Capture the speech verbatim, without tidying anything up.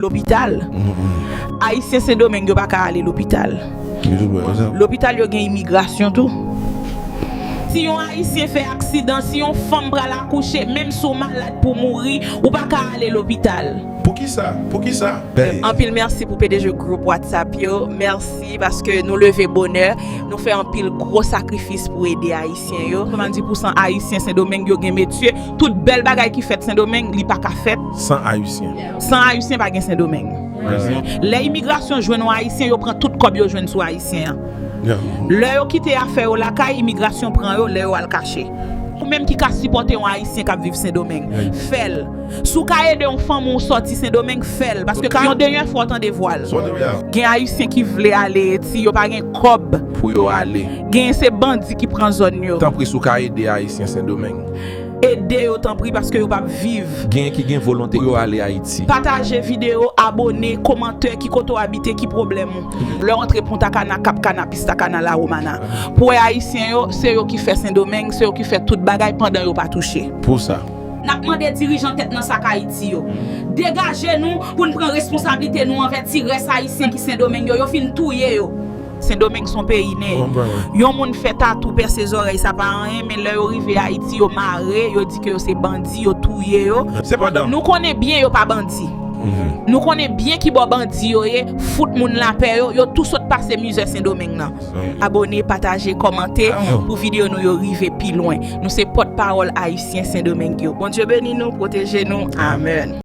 lopital. Ayisyen Sendomeng yo pa ka ale lopital. Lopital yo gen imigrasyon tou. Si yon Ayisyen fè aksidan, si yon fanm pral akouche, menm si w malad pou mouri, ou pa ka ale lopital. Poukisa? Poukisa? Anpil mèsi pou P D G group WhatsApp yo. Mèsi paske nou leve bonè. Nou fè anpil gwo sakrifis pou ede Ayisyen yo. Swasanndis pousan Ayisyen Sendomeng yo gen metye. Tout bèl bagay ki fèt Sendomeng, li pa ka fèt San Ayisyen. San Ayisyen pa gen Sendomeng. Lè imigrasyon jwenn yon Ayisyen, yo pran tout kòb yo jwenn sou Ayisyen an. Lè yo kite afè yo lakay, imigrasyon pran yo, lè yo al kache. Ou menm ki ka sipòte yon Ayisyen k ap viv Sendomeng, fè l. Si w ka ede yon fanmi w sòti Sendomeng, fè l. Paske yon dènyè fwa w tande vwa l. Gen Ayisyen ki vle ale Ayiti, yo pa gen kòb pou yo ale. Genyen se bandi ki pran zòn yo. Tanpri, si w ka ede Ayisyen Sendomeng, ede yo tanpri, paske yo p ap viv. Genyen ki gen volonte pou yo ale Ayiti. Pataje videyo, abone, kòmante, ki kote w abite, ki pwoblèm ou. Lè w antre Punta Cana, Cap Cana, Pista Cana, La Romana, pou wè Ayisyen yo, se yo ki fè Sendomeng, se yo ki fè tout bagay pandan yo pa touche. Pou sa. N ap mande dirijan tèt nan sak Ayiti yo, degaje nou pou n pran responsablite nou anvè ti rès Ayisyen ki Sendomeng yo. Yo fin touye yo. Sendomeng se yon peyi nèg. Yon moun fè tatou, pèse zòrèy, sa pa anyen, men lè yo rive Ayiti, yo mare, yo di ke yo se bandi, yo touye yo. Sepandan. Nou konnen byen yo pa bandi. Nou konnen byen ki bò bandi yo ye, fout moun lapè yo, yo tou sot pase mizè Sendomeng nan. Abone, pataje, kòmante pou videyo nou yo rive pi lwen. Nou se pòt pawòl Ayisyen Sendomeng yo. Bondye beni nou, pwoteje nou. Amèn.